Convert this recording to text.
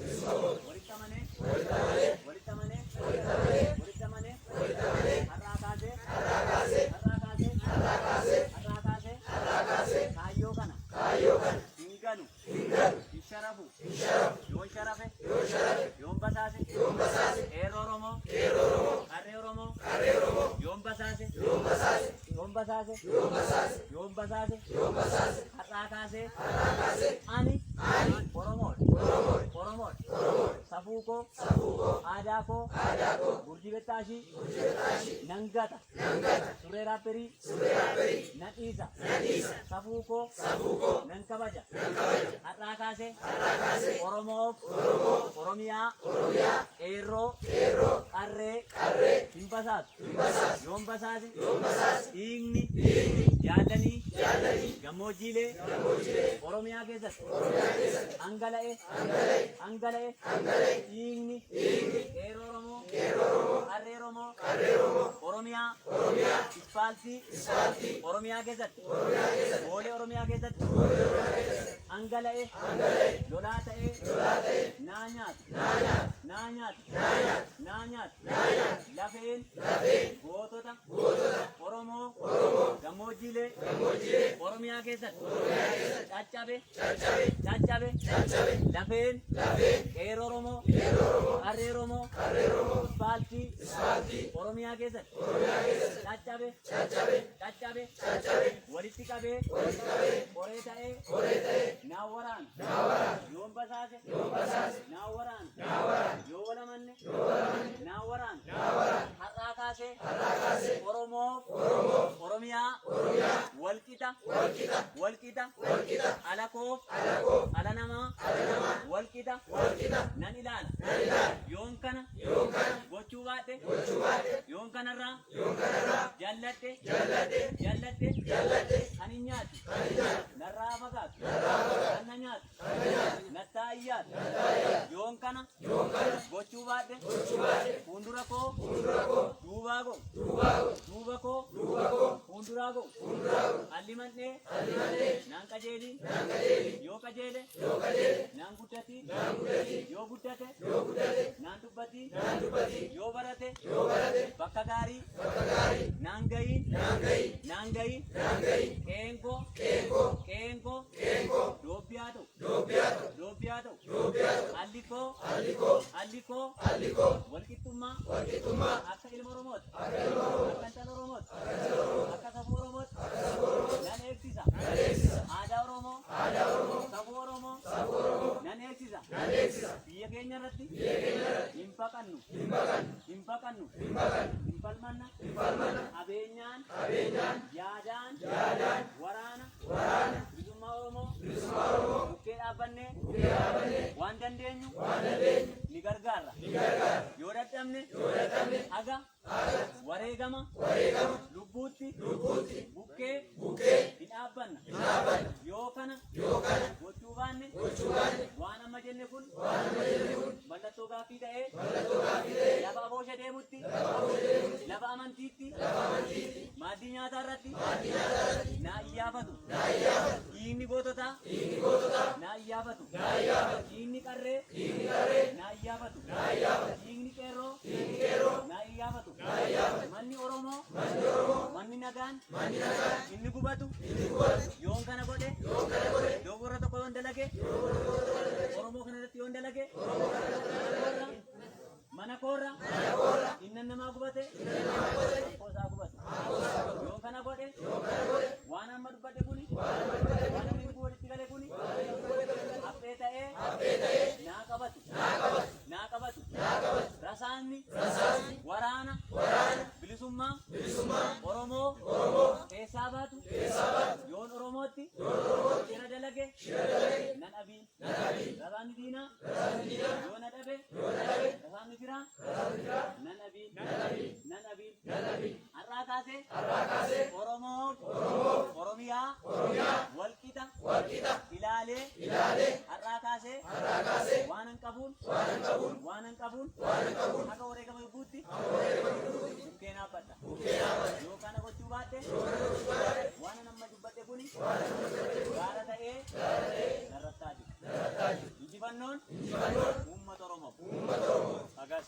Walitti amanee. Walitti amanee. Walitti amanee. Har'aa kaasee. Har'aa kaasee. Har'aa kaasee. Kaayyoo kana. Hin ganu. Hin sharafu. Yoon sharafe. Yoon basaase. Qeerroo Oromoo. Qarree Oromoo. Yoon basaase. Yoon basaase. Yoon basaase. Har'aa kaasee. Ani. Oromoodha. Oromoodha. Safuu koo. Aadaa koo. Gurjii bettaashii. Nan gata. Surree raapperii. Nan dhiisa. Safuu koo. Nan kabaja. Har'aa kaasee. Oromoof. Oromiyaa. Qeerroo. Qarree. Hin basaasu. Yoon basaase. Dhiigni. Jaallanii. Gammoojjiilee. Oromiyaa keessatti. Dhangala'e. Dhangala'e. Dhiigni. Qeerroo Oromoo. Qarree Oromoo. Oromiyaa. Ispaaltii. Oromiyaa keessatti. Boolee Oromiyaa keessatti. Dhangala'e. Lolaa ta'ee. Naa nyaatu. Naa nyaatu. Naa nyaatu. Lafeen. Gootota. Oromoo. Gammoojjiilee. Oromiyaa keessatti. Caccabe. Caccabe. Lafeen. Qeerroo Oromoo. Qarree Oromoo. Ispaaltii. Oromiyaa keessatti. Caccabe. Caccabe. Walitti qabee. Qoree ta'ee. Naa waraana. Yoon basaase. Naa waraana. Yoo wal amanne. Naa waraana. Har'aa kaasee. Oromoof. Oromiyaa. Walqixa. Walqixa. Ala koof. Ala namaa. Walqixa. Nan ilaala. Yoon kana. Gochuu baadhe. Yoon kanarraa. Jalladhe. Jalladhe. Kan hin nyaatu. Narraa fagaatu. Kan na nyaatu. Nattaa iyyaatu. Yoon kana. Gochuu baadhe. Fuuldura koo. Duubaa ga'u. Duuba koo. Fuulduraa ga'u. Alli mandhee. Naan qajeelii. Yoo qajeele. Naan guddatii. Yoo guddate. Naan dubbatii. Yoo barate. Bakka gaarii. Naan gahii. Naan gahii. Qeenkoo. Qeenkoo. Doobbiyaa ta'u. Doobbiyaa ta'u. Alli koo. Alli koo. Walqixxummaa. Akka ilma Oromootti. Akka intala Oromootti. Akka safuu Oromootti. Nan eegsisa. Aadaa Oromoo. Safuu Oromoo. Nan eegsisa. Biyya keenya irratti. Hin baqannu. Hin baqannu. Hin falmanna. Qabeenyaan. Yaadaan. Waraana. Bilisummaa Oromoo. Bukkee dhaabbannee. Waan dandeenyu. Ni gargaarra. Yoo dadhabne. Haga. Wareegama. Lubbuutti. Bukkee. Hin dhaabbanna. Yoo kana. Gochuu baanne. Waan amma jenne kun. Mallattoo gaaffii ta'ee. Lafa aboosha deemutti. Lafa amantiitti. Maaddii nyaataa irratti. Naa iyyaafatu. Dhiigni goototaa. Naa iyyaafatu. Dhiigni qarree. Naa iyyaafatu. Dhiigni qeerroo. Naa iyyaafatu. Manni Oromoo. Manni nagaan. Inni gubatu. Yoon kana godhe. Dogoggora tokko yoon dalage. Oromoo kana irratti yoon dalage. Mana koorra. Innan namaa gubate. Akkoo isaa gubatu. Yoon kana godhe. Waan amma dubbadhe kuni. Waan namni hundi walitti gale kuni. Haphee ta'ee. Naa qabatu. Naa qabatu. Rasaasni. Waraana. Bilisummaa. Oromoo. Keessaa baatu. Yoon Oromootti. Shira dalage. Nan abiin. Rasaasni diinaa. Yoo na dhabe. Rasaasni firaa. Nan abiin. Nan abiin. Har'aa kaasee. Oromoof. Oromiyaa. Walqixa. Ilaalee. Har'aa kaasee. Waanan qabuun. Waanan qabuun. Haga wareegama lubbuutti. Bukkee dhaabbadha. Yoo kana gochuu baadhe. Waanan amma dubbadhe kuni. Gaara ta'ee. Narrattaa jiru. Injifannoon uummata Oromoof. Agas.